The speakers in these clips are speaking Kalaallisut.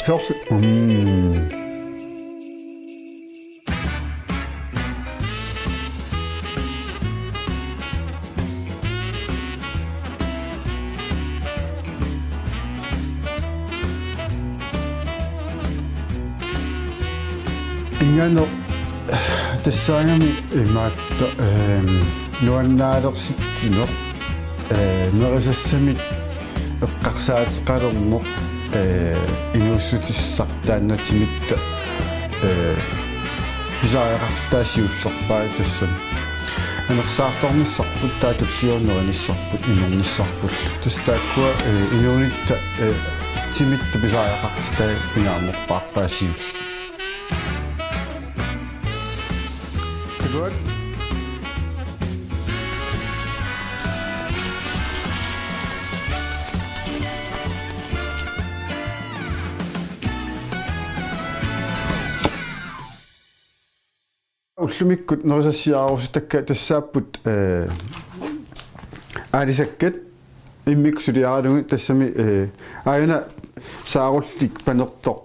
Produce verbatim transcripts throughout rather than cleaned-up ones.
Soorlu. Mm. Inganeq tassaagami imaattoq, ehm, nuannaalersitsineq, eh, nerisassamik eqqarsaateqalerneq, eh, inuussutissaq taanna timitta, eh, pisariaqartitaa siullerpaaq tassami. Anersaartornissarput, taava tulliuttut nerinissarput, inuunissarput. Tassa taakkua, eh, inuunitta, eh, timitta pisariaqartitai pingaarnerpaarpaat siulleq. Takuat. Ullumikkut nerisassiaarusutakka tassaapput, eh, aalisakkat immikkut suliaralugit tassami, eh, aajuna saarullik panertoq,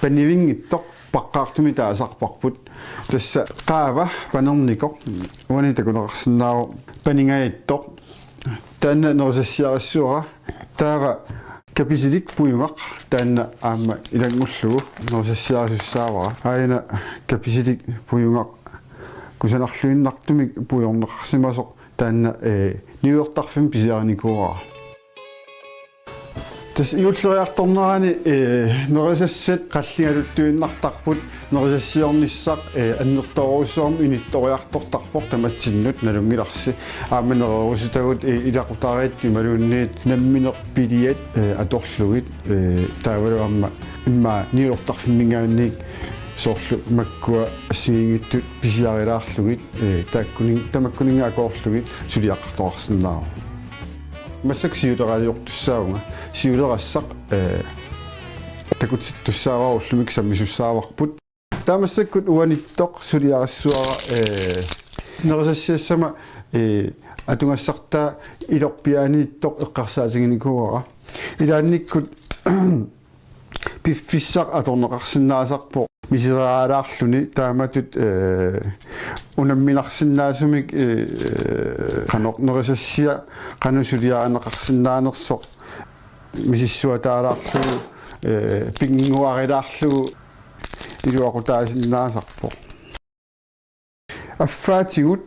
panivinngitsoq paqqaartumik taasarparput. Tassa qaava panernikoq, uani takuneqarsinnaavoq paningajattoq. Taanna nerisassiarissavara, taava kapisilik pujungaq taanna aamma ilanngullugu nerisassiarisussaavara. Aajuna kapisilik pujungaq kusanarluinnartumik puigorneqarsimasoq taanna, eh, niuertarfimmi pisiarinikuuara. Tassa juulleriartornerani, eh, nerisassat qalligaluttuinnartarput, nerisassiornissaq, eh, annertoorujussuarmik unittoriartortarpoq tamatsinnut nalunngilarsi. Aamma nererusutagut, eh, ilaqutariit imaluunniit nammineq piliat, eh, atorlugit, eh, taavalu aamma immaqa niuertarfimminngaanniit soorlu makkua assigiinngitsut pisiarilaarlugit, eh, taakkuni-, tamakkuninnga akoorlugit suliaqartoqarsinnaavoq. Massakkut siuleraaliortussaavunga. Siulerassaq, eh, takutittussaavara, ullumikkut sammisussaavarput. Taava massakkut uanittoq suliarissavara, eh, nerisassiassama, eh, atugassartaa ilorpiaaniittoq eqqarsaatiginikuuara. Ilaannikkut piffissaq atorneqarsinnaasarpoq miseraalaarluni taamatut, eh, unamminarsinnaasumik, eh, qanoq nerisassiaq qanoq suliarineqarsinnaanersoq misissuataalaarlugu, eh, pinnguarilaarlugu iluaqutaasinnaasarpoq. Affaatigut,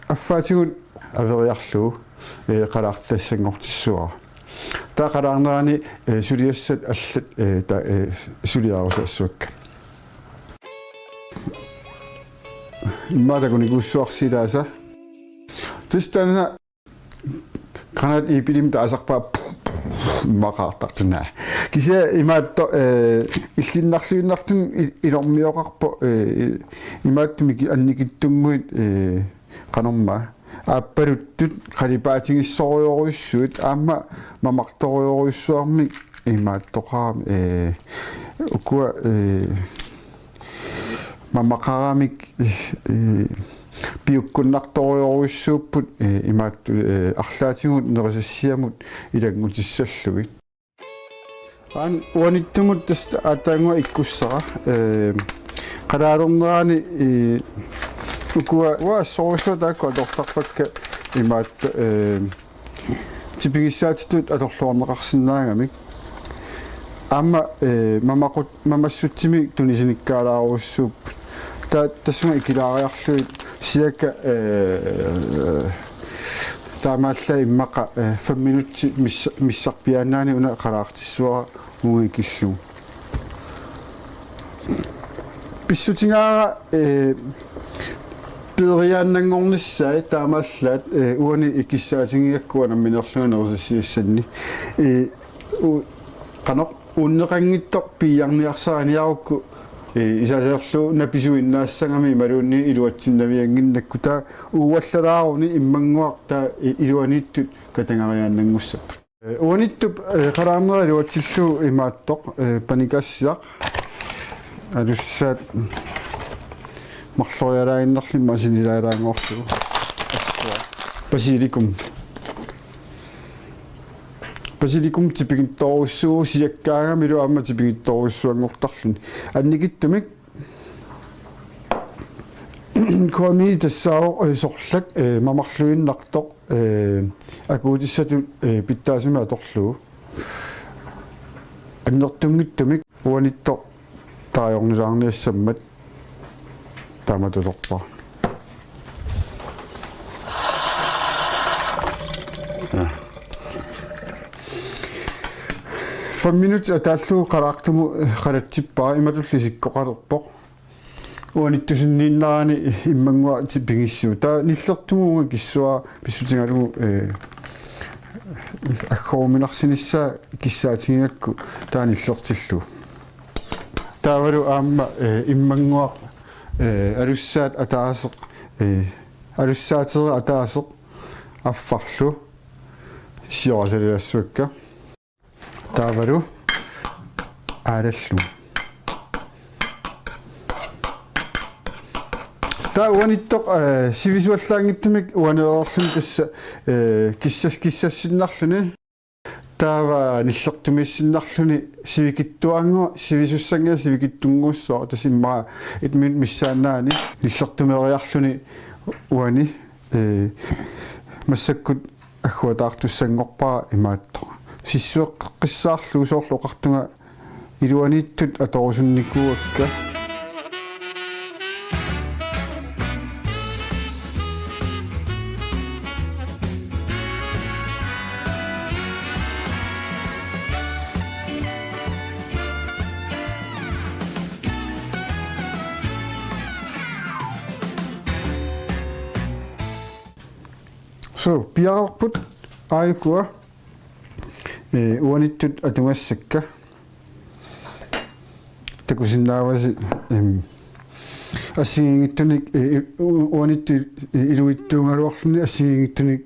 affaatigut averiarlugu, eh, qalaartitassanngortissavara. Taava qalaarnerani, eh, suliassat allat, eh, ta-, eh, suliarusassavakka. Immaqa takunikuussuarsi ilaasa. Tassa taanna qanaat iipilimik taasarpaat maqaartartunaa. Kisianni imaattoq, eh, illinnarluinnartumik i-, ilormioqarpoq, eh, imaattumik annikitsunnguit, eh, qanormaa. Aappaluttut qalipaatigissorujorujussuit aamma mamartorujorujussuarmik imaattoqarami, eh, ukua, eh, mamaqaramik, eh, eh, piukkunnartorujorujussuupput, eh, imaattoq, eh, arlaatigut nerisassiamut ilanngutissallugit. Aana uanittumut tassa aataannguaq ikkussara, eh, qalaalernerani, eh, ukua, uanga assorujussuaq taakku atortarpakka imaattoq, eh, tipigissaatitut atorluarneqarsinnaagamik. Aamma, eh, mamaqut-, mamassutsimik tunisinikkaalaarujussuupput. Ta-, tassunga ikilaariarlugit siakka, eh, taamaallaat immaqa, eh, fem minutsit mis-, missarpiaannaani una qalaartissavara uunga ikillugu. Pissutigaara, eh, peeriaannanngornissaat taamaallaat, eh, uani ikissaatigigakku unamminerlunga nerisassiassanni. Eh, u-, qanoq uunneqanngitsoq piiarniarsariniarukku, eh, isaserlugu napisuinnaassagami imaluunniit iluatsinnaviannginnakku, taava uallalaaruni immannguaq taava i-, iluaniittut katagariaannanngussapput. Eh, uanittup, eh, qalaarnera iluatsillugu imaattoq, eh, panikassiaq. Alussaat marlorialaaginnarluni masinilaalaanngorlugu. Assua. Basilikum. Basilikum tipigittorujussuuvoq, siakkaangamilu aamma tipigittorujussuanngortarluni. Annikitsumik. Kuami tassaavoq, eh, sorlak, eh, mamarluinnartoq, eh, akuutissatut, eh, pitsaasumik atorlugu. Annertunngitsumik uanittoq taajornilaarniassammat taamatulerpara. Fem minutsit ataallugu qalaartumut qalatsippara, imatulli isikkoqalerpoq. Uanittusunniinnarani immannguaq tipigissiuk. Taava nillertumut uunga kissuara pissutigalugu, eh, aggooruminarsinissaa kissaatigigakku taava nillertillugu. Taavalu aamma, eh, immannguaq, eh, alussaat ataaseq, eh, alussaatereeraq ataaseq affarlu siorasaliassavakka. Taavalu aalallugu. Taava uanittoq, eh, sivisuallaanngitsumik uanereerluni tassa, eh, kissas-, kissassinnarluni. Taava nillertumiissinnarluni sivikitsuaannguaq, sivisussannginnami sivikitsunnguussaaq, tassa immaqa et minut missaannaani nillertumeeriarluni uani, eh, massakkut agguataartussanngorpara imaattoq. Sissueqqissaarlugu soorlu oqartunga iluaniittut atorusunnikuuakka. So, piareerput aajukua, eh, uanittut atugassakka. Takusinnaavasi, em, assigiinngitsunik, eh, u-, uanittut iluitsuugaluarluni assigiinngitsunik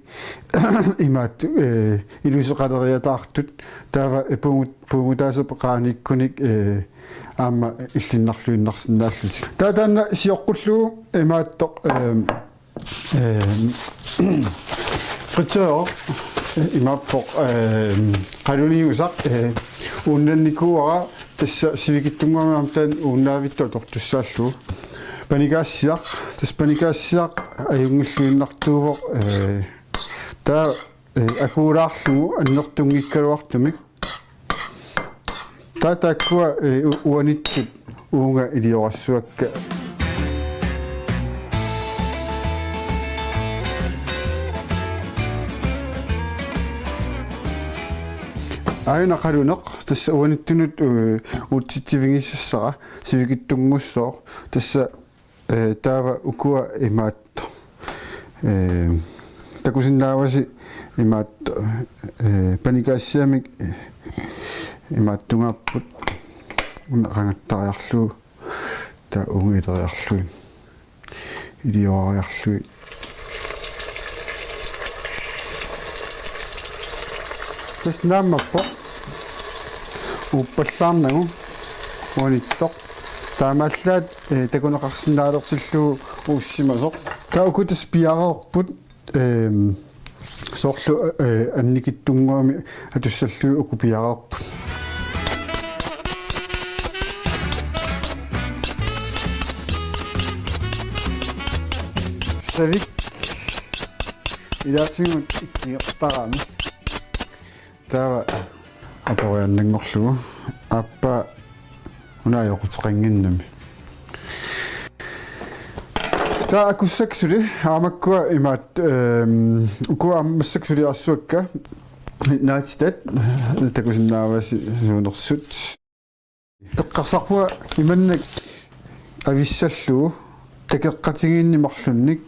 imaat, eh, iluseqaleriataartut taava, eh, puugut-, puugutaasoq qaaniikkunik, eh, aamma illinnarluinnarsinnaallutik. Taava taanna sioqqullugu imaattoq, em, Ehm, fritør, eh, imaappoq, ehm, qaluniusaq, eh, uunnannikuuara tassa sivikitsunnguamik aamma taanna uunnaavittoq atortussaallugu. Pandekasseq, tassa pandekasseq ajunngilluinnartuuvoq, eh, taava, eh, akuulaarlugu annertunngikkaluartumik. Taava taakkua, eh, u-, uanittut uunga iliorassavakka. Aajuna qaluneq, tassa uanittunut, eh, utsitsivigissassara, sivikitsunnguussooq, tassa eh, taava ukua imaattoq. Eh, takusinnaavasi imaattoq, eh, pandekasseqimik, eh, imaattugaapput. Una qangattariarlugu, taava uunga ileriarlugit. Iliorariarlugit. Tassa naammappoq. Uuppallaarnagu uanittoq. Taamaallaat, eh, takuneqarsinnaalertillugu uussimasoq. Taava uku tassa piareerput, ehm, soorlu, eh, annikitsunnguamik atussallugit uku piareerput. Savik ilaatigut ikkiartarami. Taava atoriaannanngorlugu. Aappaa una ajoquteqannginnami. Taava akussakka suli, aamma ukua imaat, ehm, ukua aamma massakkut suliassavakka. Naatitat, takusinnaavasi suunersut. Eqqarsarpunga imannak avissallugu takeqqatigiinneq marlunnik.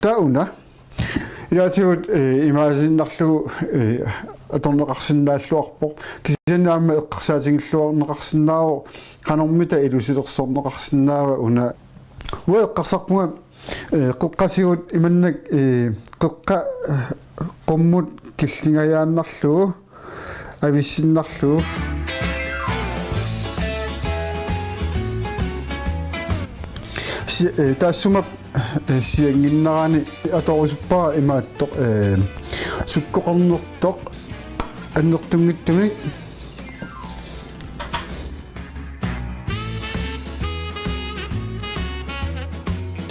Taava una. Ilaatigut, eh, imaasiinnarlugu, eh, atorneqarsinnaalluarpoq. Kisianni aamma eqqarsaatigilluarneqarsinnaavoq qanormita ilusilersorneqarsinnaava una. Uanga eqqarsarpunga, eh, qeqqatigut imannak, eh, qeqqa, eh, qummut killingajaannarlugu. Avissinnarlugu. Si-, eh, taassuma, eh, siannginnerani atorusuppara imaattoq, eh, sukkoqarnertoq. Annertunngitsumik.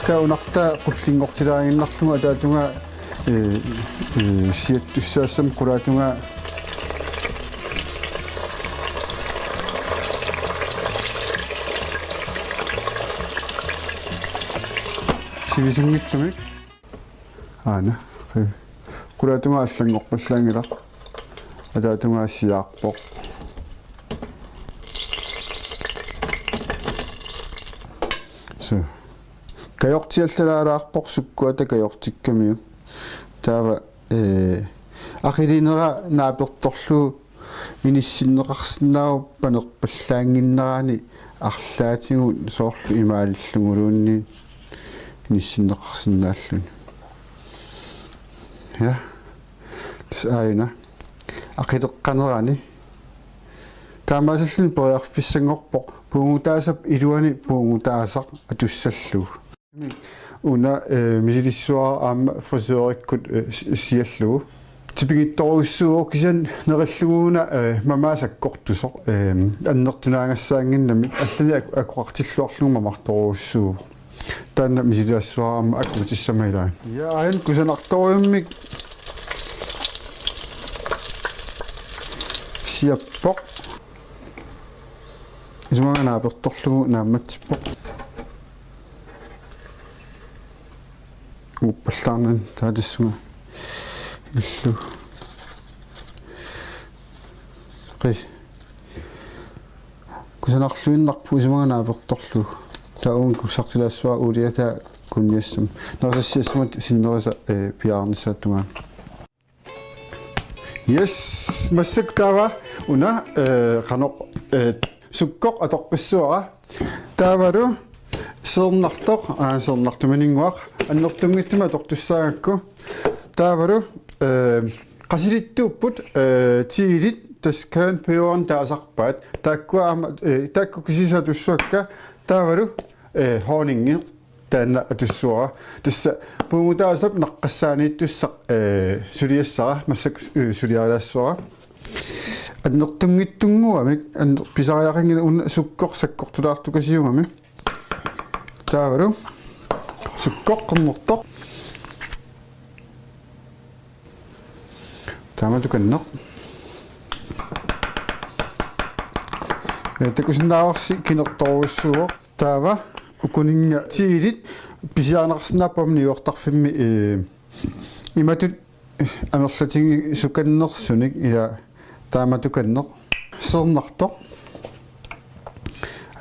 Taava una qullinngortilaaginnarlugu ataatungaa, ee, ee, siattussaassammat qulaatungaa sivisunngitsumik. Aana. Qulaatungaa allanngorpallaanngilaq. Ataatungaa siaarpoq. Suu. Kajortiallalaalaarpoq sukkuata kajortikkamiuk. Taava, ee, aqilinera naapertorlugu inissinneqarsinnaavoq panerpallaannginnerani arlaatigut soorlu imaalilluguluunniit inissinneqarsinnaalluni. Ja. Tassa aajuna. Aqileqqanerani. Taamaasilluni periarfissanngorpoq puugutaasaap iluani puugutaasaq atussallugu. Una, ee, misilissuara aamma frisørikkut, ee, si-, siallugu. Tipigittorujussuuvoq kisianni nerillugu una, ee, mamaat sakkortusoq, ee, annertunaagassaannginnami allanik ak-, akoqartilluarlugu mamartorujussuuvoq. Taanna misilissuara aamma akuutissama ilaa. Ja, aajuna kusanartorujummik siappoq. Isumaga naapertorlugu naammatsippoq. Uppallaarnani taava tassunga illu. Qi. Kusanarluinnarpoq isumaga naapertorlugu. Taava uunga kussartilaassavara uulia taava kunniassama. Nerisassiassama sinnerisa, ee, piaarnissaata tungaanut. Yes, massakkut taava una, ee, qanoq, ee, sukkoq atoqqissavara. Taavalu seernartoq, aa, seernartumininnguaq, annertunngitsumik atortussaagakku. Taavalu, ee, qasilittuupput, ee, chilit, tassa cayenne pepperini taasarpaat. Taakkua aamma, ee, taakku kisiisa atussavakka. Taavalu, ee, honningi. Taanna atussavara. Tassa puugutaasaap naqqassaaniittussaq, ee, suliassara, massakkut, ee, suliarilaassavara. Annertunngitsunnguamik, anner-, pisariaqanngilaq una sukkoq sakkortulaartukasiugami. Taavalu sukkoq qernertoq. Taamatukanneq. Ee, takusinnaavarsi kinertorujussuuvoq. Taava ukuninnga chilit pisiarineqarsinnaapput niuertarfimmi, ee, imatut amerlatigissukannersunik ilaa taamatukanneq. Seernartoq.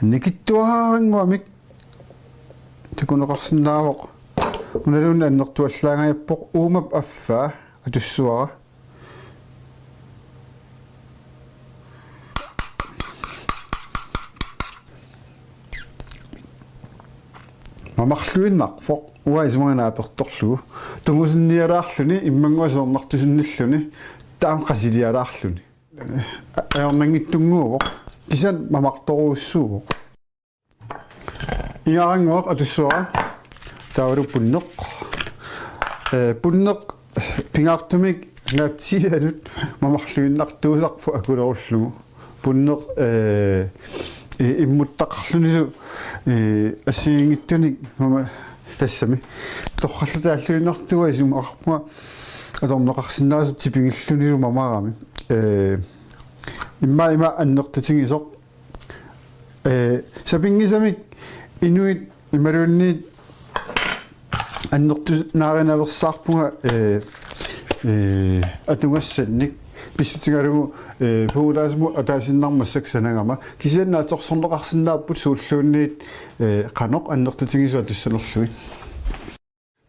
Annikitsuaraannguamik takuneqarsinnaavoq. Unaluunniit annertuallaangajappoq uumap affaa atussavara. Mamarluinnarpoq uanga isumaga naapertorlugu. Tungusinnialaarluni immannguaq seernartusinnilluni taama qasilialaarluni. Ajornanngitsunnguuvoq. Kisianni mamartorujussuuvoq. Ingarannguaq atussavara. Taavalu punneq. Ee, punneq pingaartumik naatsiianut mamarluinnartuusarpoq akulerullugu. Punneq, ee, i-, immuttaqarlunilu, ee, assigiinngitsunik mama tassami. Torrallataalluinnartuuvoq isumaqarpunga atorneqarsinnaasoq tipigillunilu mamarami. Ee, immaqa ima annertutigisoq. Ee, sapinngisamik inuit imaluunniit annertunaarinaveersaarpunga, ee, ee, atugassannik pissutigalugu, ee, puugutaasumut ataasiinnarmik massakkut sanagama. Kisianni naatsorsorneqarsinnaapput suulluunniit, ee, qanoq annertutigisoq atussanerlugit.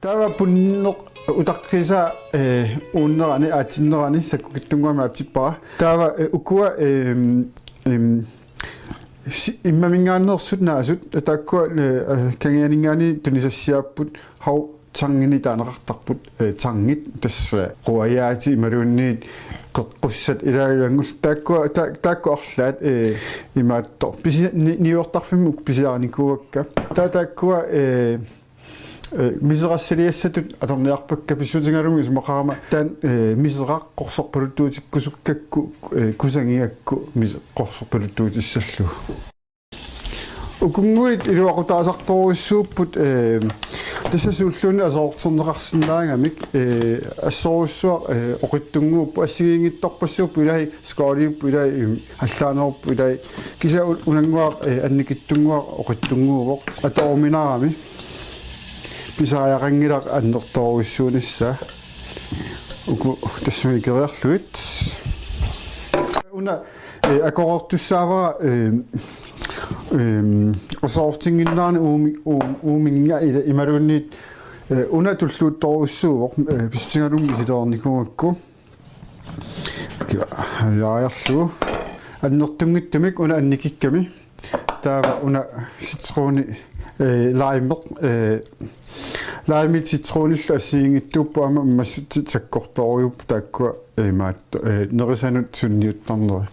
Taava punneq utaqqiisaa, ee, uunnerani, aatsinnerani, sakkukitsunnguamik aatsippara. Taava, ee, ukua, em, em, si-, immaminngaanneersut naasut, taakkua, ee, ee, kangianinngaanniit tunisassiaapput, hau, tangini taaneqartarput, ee, tangit, tassa, ee, quajaatit imaluunniit qeqqussat ilaalu ilanngullugu, taakkua, ta-, taakkua arlaat, ee, imaattoq. Pisi-, ni-, niuertarfimmi uku pisiarinikuuakka. Taava taakkua, ee, Ee, miseqassaliassatut atorniarpakka, pissutigalugu isumaqarama taanna, ee, miseqaq qorsorpaluttuutikkusukkakku, ee, kusagigakku mis-, qorsorpaluttuutissallugu. Ukunnguit iluaqutaasartorujussuupput, ee, tassa suulluunniit aserorterneqarsinnaagamik, ee, assorujussuaq, ee, oqitsunnguupput, assigiinngitsorpassuupput, ilai skåliupput, ilai, im, allaanerupput, ilai kisianni u-, unannguaq, ee, annikitsunnguaq oqitsunnguuvoq. Atoruminarami pisariaqanngilaq annertoorujussuunissaa. Uku tassunga ikeriarlugit. Una, ee, akoreertussaavara, ee, em, aserortinnginnerani uumi-, uu-, uuminnga ila imaluunniit, ee, una tulluuttorujussuuvoq, ee, pissutigalugu misilereernikuugakku. Kiva, aliariarlugu. Annertunngitsumik una annikikkami. Taava una citroni, ee, lime, ee, lime citronillu assigiinngitsuupput, aamma immassutsit sakkortoorujuupput taakkua, ee, imaattoq, ee, nerisanut sunniuttarneri.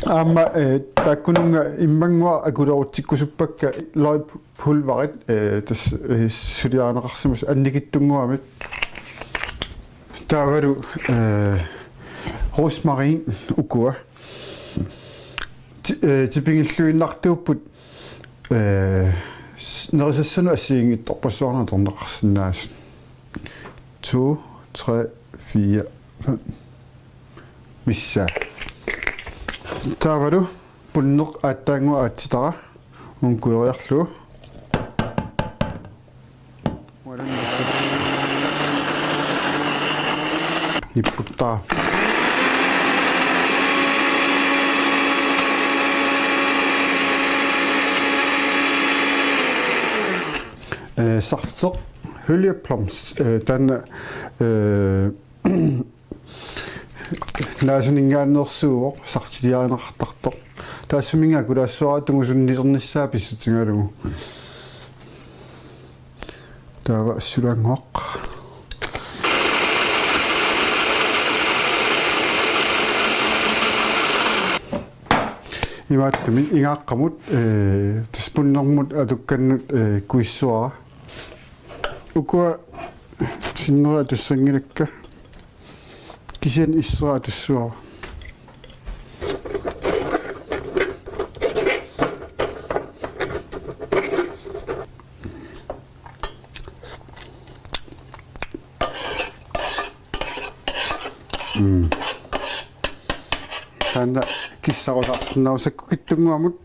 Aamma, ee, taakkununnga immannguaq akulerutsikkusuppakka løgpulverit, ee, tassa, ee, suliarineqarsimasut annikitsunnguamik. Taavalu, ee, rosmarin ukua. Ti-, ee, tipigilluinnartuupput, ee, s-, nerisassanut assigiinngitsorpassuarnut atorneqarsinnaasut. To, tre, fire, fem. Missaa. Taavalu punneq aatsaannguaq aatsitara. Uunga kueriarlugu. Nipputtara. Ee, safteq, hyljeblomst, ee, taanna, ee, naasuninngaanneersuuvoq, saftiliarineqartartoq. Taassuminnga akulaassuara tungusunnilernissaa pissutigalugu. Taava assulaannguaq. Imaattumik ingaaqqamut, ee, tassa punnermut atukkannut, ee, kuissuara. Ukua sinnera atussanngilakka. Kisianni issera atussuara. Mm. Taanna kissarusarsinnaavoq sakkukitsunnguamut.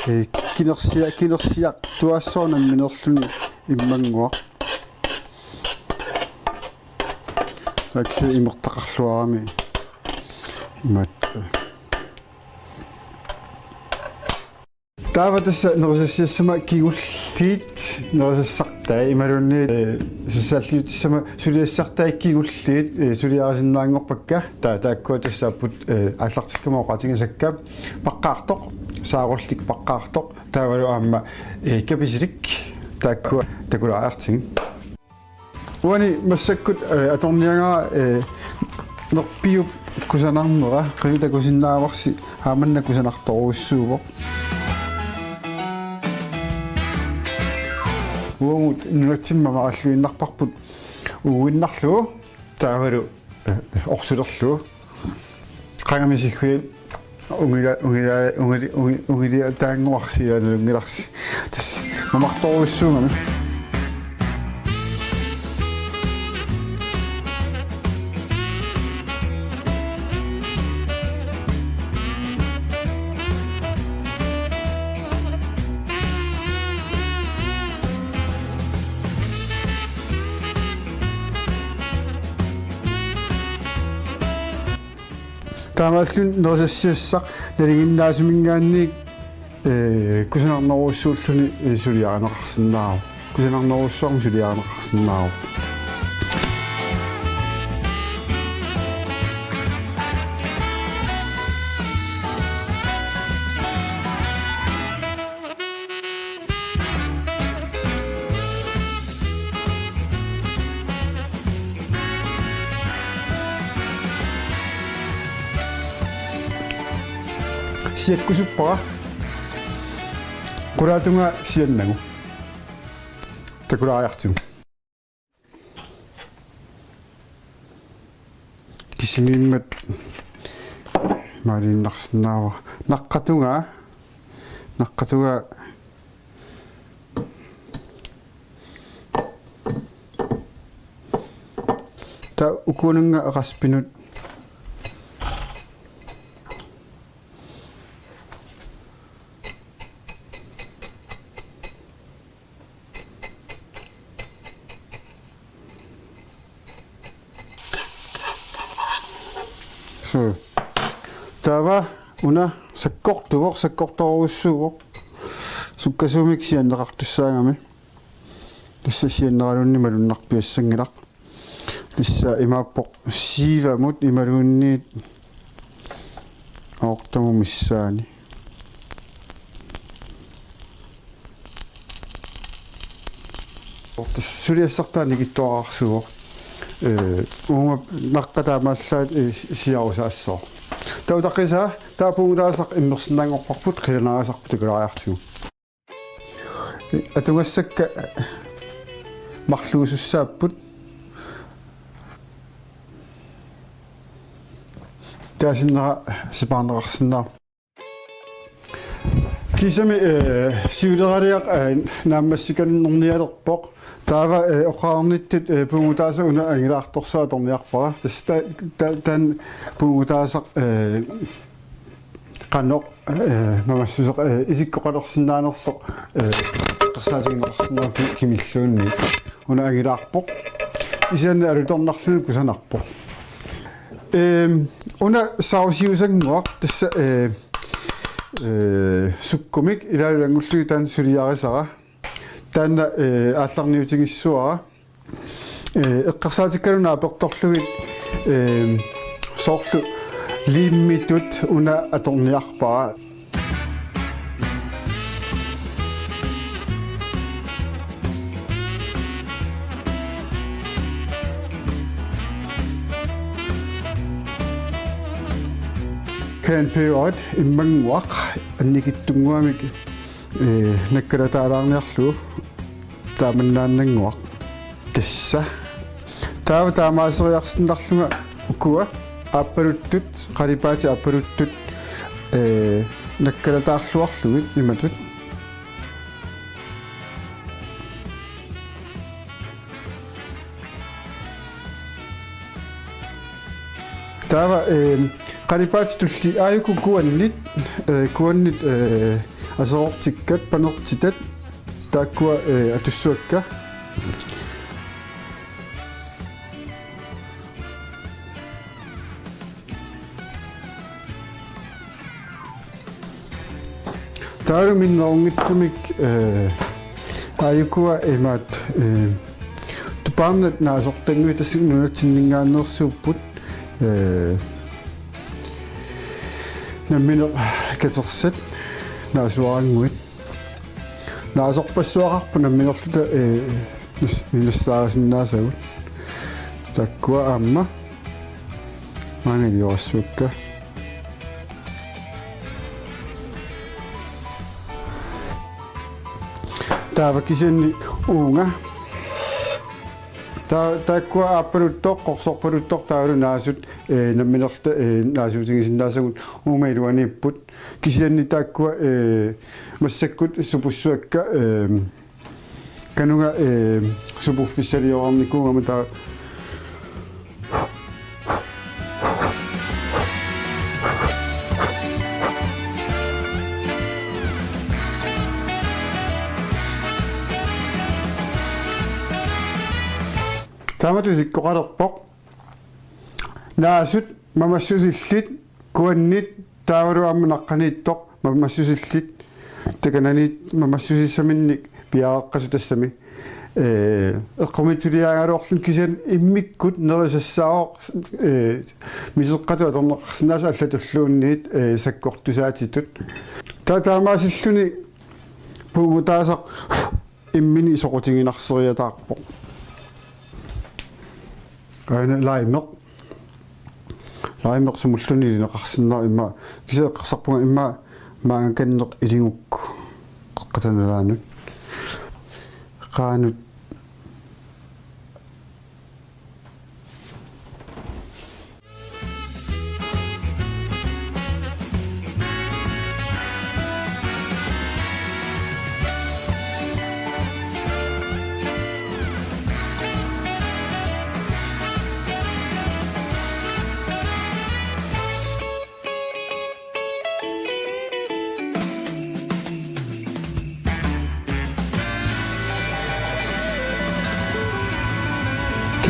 Ee, kinersia-, kinersiartuaassaaq nammineerluni immannguaq. Taava kisianni imertaqarluarami imaattoq. Taava tassa nerisassiassama kingulliit nerisassartai imaluunniit, ee, sassaalliutissama suliassartai kingulliit, ee, suliarisinnaanngorpakka. Taa-, taakkua tassaapput, ee, aallartikkama oqaatigisakka. Paqqaartoq, saarullik paqqaartoq, taavalu aamma, ee, kapisilik, taakkua takulaariartigit. Uani massakkut, ee, atorniagara, ee, nerpiup kusanarnera, qiviaq takusinnaavarsi, aamanna kusanartorujussuuvoq. Uagut nunatsinni mamaralluinnarparput uuinnarlugu, taavalu, ee, orsulerlugu. Qangami sigguit ungila-, ungila-, ungili-, ungi-, ungiliataannguarsi, nalunngilarsi. Tassa mamartorujussuugami. Taamaalilluni nerisassiassaq nalinginnaasuminngaanniit, ee, kusanarnerujussuulluni, ee, suliarineqarsinnaavoq. Kusanarnerujussuarmik suliarineqarsinnaavoq. Siakkusuppara. Qulaatungaa siannagu. Takulaariartigu. Kisimiimmat maaliinnarsinnaavara. Naqqatungaa. Naqqatungaa. Taava ukuununnga raspinut. So. Taava una sakkortuvoq, sakkortorujussuuvoq. Sukkasuumik sianneqartussaagami. Tassa sianneraluunniit malunnarpiassanngilaq. Tassa imaappoq siivamut imaluunniit oortamut missaani. Suliassartaa nikittuararsuuvoq. Ee, uuma naqqa taamaallaat, ee, siarusaassaaq. Taava utaqqisa, taava puungutaasaq immersinnaanngorparput, qilanaarasarput takulaariartigu. Atugassakka marluusussaapput. Taasinnera sipaarneqarsinnaavoq. Kiisami, ee, siuleraliaq, ee, naammassikannernialerpoq. Taava, ee, oqarnittut, ee, puungutaasaq una angilaartorsuaq atorniarpara. Tassa ta-, ta-, taanna puungutaasaq, ee, qanoq, ee, mamassuseq, ee, isikkoqalersinnaanersoq, ee, eqqarsaatigineqarsinnaavoq ki-, kimilluunniit. Una angilaarpoq. Kisianni alutornarluni kusanarpoq. Eem, una sauciusannguaq tassa, ee, ee, sukkumik ilaalu ilanngullugit taanna suliarisara. Taanna, ee, aallarniutigissuara. Ee, eqqarsaatikkalu naapertorlugit, ee, soorlu liimmitut una atorniarpara. Cayenne pepperit immannguaq annikitsunnguamik, ee, nakkalataalaarniarlugu taamannaannannguaq. Tassa. Taava taamaaseriarsinnarlunga ukua aappaluttut, qalipaatit aappaluttut, ee, nakkalataarluarlugit imatut. Taava, ee, qalipaatit tulliit aajuku kuannit, ee, kuannit, ee, aserortikkat, panertitat, taakkua, ee, atussavakka. Taavalu minnerunngitsumik, ee, aajukua imaattoq, ee, tupaarnat naasortannguit tassa nunatsinninngaanneersuupput, ee, nammineq katersat naasuarannguit. Naasorpassuaqarput nammineerluta, ee, nas-, nassaarisinnaasagut. Taakkua aamma maanga iliorassuakka. Taava kisianni uunga. Ta-, taakkua aappaluttoq, qorsorpaluttoq taavalu naasut, ee, nammineerluta, ee, naasuutigisinnaasagut uuma iluaniipput. Kisianni taakkua, ee, massakkut supussuakka, ee, kanunga, ee, supuffissaliornikuugama taava. Taamatut isikkoqalerpoq. Naasut mamassusillit, kuannit, taavalu aamma naqqaniittoq mamassusillit, takananiit mamassusissaminnik piareeqqasut tassami. Ee, eqqumiitsuliaagaluarluni kisianni immikkut nerisassaavoq, ee, miseqqatut atorneqarsinnaasut allatulluunniit, ee, sakkortusaatitut. Taava taamaasilluni puugutaasaq imminut soqutiginarseriataarpoq. Aana laimeq. Laimeq sumulluunniit ilineqarsinnaavoq immaqa kisianni eqqarsarpunga immaqa maangakanneq iligukku qeqqata nalaanut. Qaanut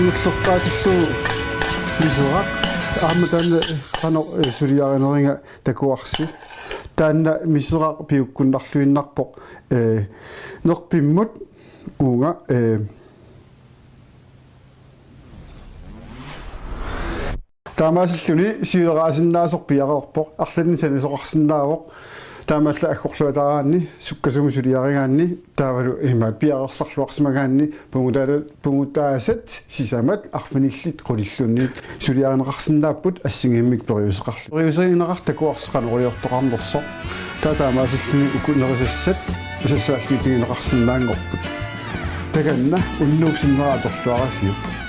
Ullorpaatillugu miseraq aamma taanna qanoq, eh, suliarineriga takuarsi. Taanna miseraq piukkunnarluinnarpoq, eh, nerpimmut uunga, eh, taamaasilluni siuleraasinnaasut piareerpoq, arlalinnik sanasoqarsinnaavoq, taamaallaat aggorluataaraanni, sukkasuumik suliarigaanni, taavalu imaat piareersarluarsimagaanni, pungutaala-, pungutaasat sisamat arfinillit qulilluunniit suliarineqarsinnaapput assigiimmik periuseqarluni. Periuserineqartoq takuarsi qanoq iliortoqarnersoq. Taava taamaasilluni uku nerisassat, sassaalliutigineqarsinnaanngorput. Takanna unnuup sinnera atorluarisiuk.